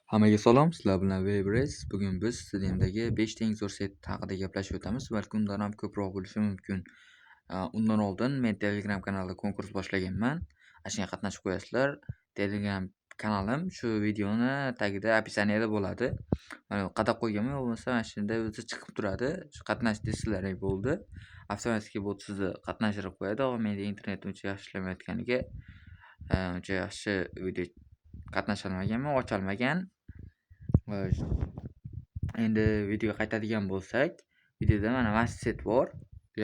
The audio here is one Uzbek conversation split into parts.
Hammaga salom, sizlar bilan Webrez. Bugun biz TDMdagi 5 ta eng zo'r set haqida gaplashib o'tamiz. Balki undan ham ko'proq bo'lishi mumkin. Undan oldin men Telegram kanalida konkurs boshlaganman. Ana shunga qatnashib qo'yasizlar. Telegram kanalim shu videoni tagida описание da bo'ladi. Mana qadab qo'yganman, bo'lmasa mana shunda o'zi chiqib turadi. Shu qatnash desizlar bo'ldi. Avtomatik bot sizni qatnashtirib qo'yadi. Hozir menda internet uncha yaxshi ishlamayotganiga uncha yaxshi video qatnasholmaganman, ocholmagan. Xo'sh. Endi videoga qaytadigan bo'lsak, videoda mana shu set bor.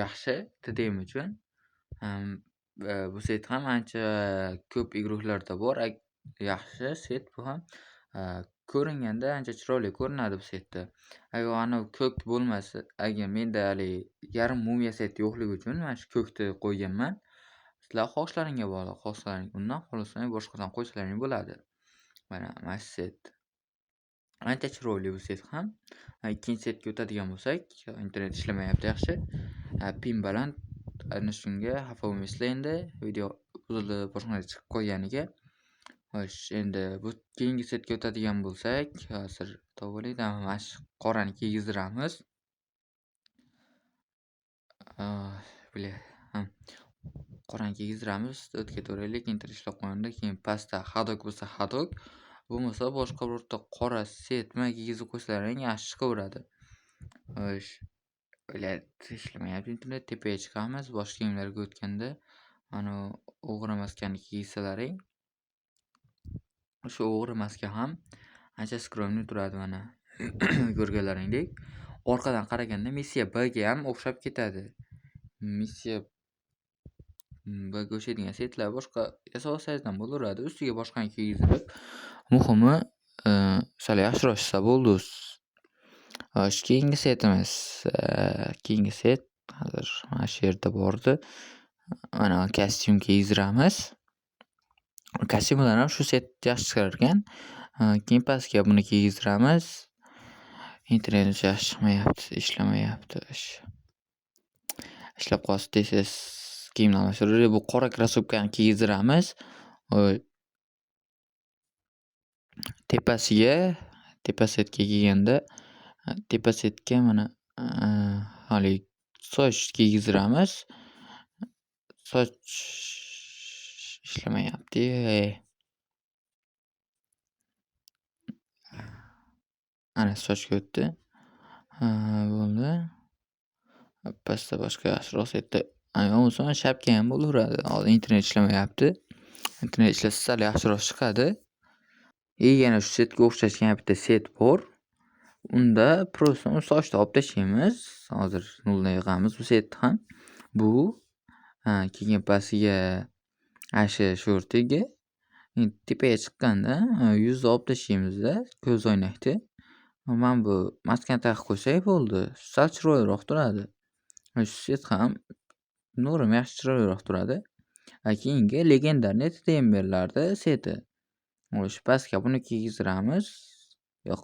Yaxshi TDM uchun. Bu set ham ancha ko'p игрок larda bor. Yaxshi set bu ham. Ko'ringanda ancha chiroyli ko'rinadi bu setda. Agar anavi ko'k bo'lmasa, agar menda haligi yarim mumiya set yo'qligi uchun mana shu ko'kni qo'yganman. Sizlar xohishlaringga bog'liq. Xohlasalaring undan, xohlasalaring boshqadan qo'ysalaring bo'ladi. Mana shu set. Ancha chiroyli bu set ham. Ikkinchi setga o'tadigan bo'lsak, internet ishlamayapti yaxshi. Pin baland. Ana shunga xafa bo'lmaysizlar endi video buzilib boshqa narsa chiqib qolganiga. Xo'sh, endi bu keyingi setga o'tadigan bo'lsak, hozir topib mana shu qorani kiygizdiramiz. Бля, qorani kiygizdiramiz, o'tga ketaveraylik, internet ishlab qo'yanda keyin pastda ходок bo'lsa ходок, bo'lmasa boshqa birorta qora setmi kiygizib qo'ysalaring yaxshi chiqaveradi. Xo'sh, блядь, ishlamayapti internet. Tepaga chiqamiz, bosh kiyimlarga o'tganda anavi o'g'ri maskani kiysalaring, o'sha o'g'ri maska ham ancha скромный turadi mana. Ko'rganlaringdek. Orqadan qaraganda Missiya B ga ham o'xshab ketadi. Missiya B ga o'xshaydigan setlar boshqa yasab olsangiz ham bo'laveradi. Ustiga boshqani kiygizib, muhimi sal yaxshiroq ishsa bo'ldi o'zi. Xo'sh, keyingi setimiz, keyingi set hozir mana shu yerda bordi. Mana kostyum kiygizdiramiz. Kostyum bilan ham shu set yaxshi chiqar ekan. Keyin pastga buni kiygizdiramiz. Internet uncha yaxshi chiqmayapti, ishlamayapti. Ishlab qolsa tez-tez kiyimni almashtirib, bu qora krossovkani kiygizdiramiz. Tepasiga, tepa setga kelganda, tepa setga mana haligi soch kiygizdiramiz. Soch ishlamayapti. Ana sochga o'tdi. Bo'ldi. Pastda boshqa yaxshiroq setda bo'lmasa shapka ham bo'laveradi. Hozir internet ishlamayapti. Internet ishlasa sal yaxshiroq chiqadi. И yana shu setga o'xshash yana bitta set bor. Unda просто sochni olib tashlaymiz. Hozir noldan yig'amiz bu setni ham. Bu keyin pastiga ana shu shortiga tepaga chiqqanda yuzni olib tashlaymizda, ko'zoynakni. Mana bu maskani taqib qo'ysak bo'ldi. Sal chiroyliroq turadi. Shu set ham nurim yaxshi chiroyliroq turadi. Keyingi легендарный TDMberlarni seti. Xo'sh, pastga buni kiygizdiramiz. Yo'q.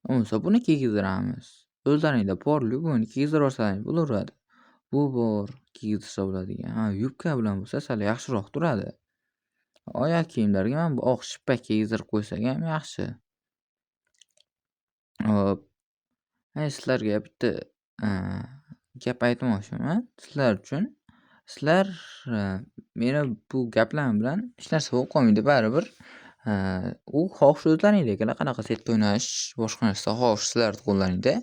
Bo'lmasa buni kiygizdiramiz. O'zlaringda bor любой ni kiygizdirib olsalaring bo'laveradi. Bu bor kiygizdirsa bo'ladigan. Ha, yubka bilan bo'lsa sal yaxshiroq turadi. Oyoq kiyimlarga mana bu oq shippak kiygizdirib qo'ysak ham yaxshi. Hop. Sizlarga bitta gap aytmoqchiman sizlar uchun. Sizlar meni bu gaplarim bilan hech narsa bo'lib qolmaydi baribir. U xohish o'zlaringda qanaqa setda o'ynash, boshqa narsa xohish sizlarni qo'llaringda.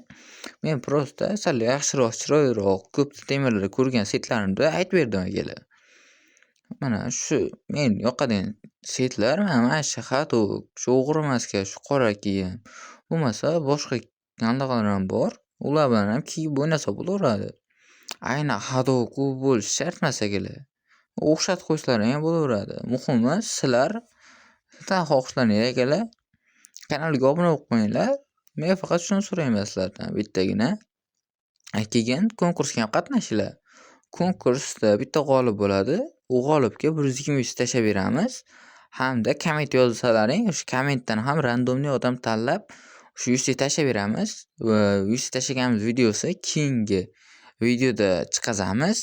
Men просто sal yaxshiroq, chiroyliroq, ko'p temirlarda ko'rgan setlarimni aytib berdim akalar. Mana shu men yoqadigan setlar mana shu ходок, shu o'g'ri maska, shu qora kiyim. Bo'lmasa boshqa anaqalar ham bor. Ular bilan ham kiyib o'ynasa bo'laveradi. Aynan ходок u bo'lishi shart emas akalar. O'xshatib qo'ysalaring ham bo'laveradi. Muhimi sizlar xohishlaring akalar. Kanalga obuna bo'lib qo'yinglar. Men faqat shuni so'rayman sizlardan bittagina. Keyin konkursga ham qatnashinglar. Konkursda bitta g'olib bo'ladi. U g'olibga 120 tashlab beramiz. Hamda komment yozsalaring, o'sha kommentdan ham рандомный odam tanlab shu 100 tashlab beramiz. Va 100 tashlaganimiz videosi keyingi videoda chiqazamiz.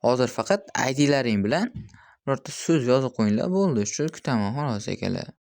Hozir faqat IDlaring bilan birorta so'z yozib qo'yinglar bo'ldi. Shu kutaman xolos akalar.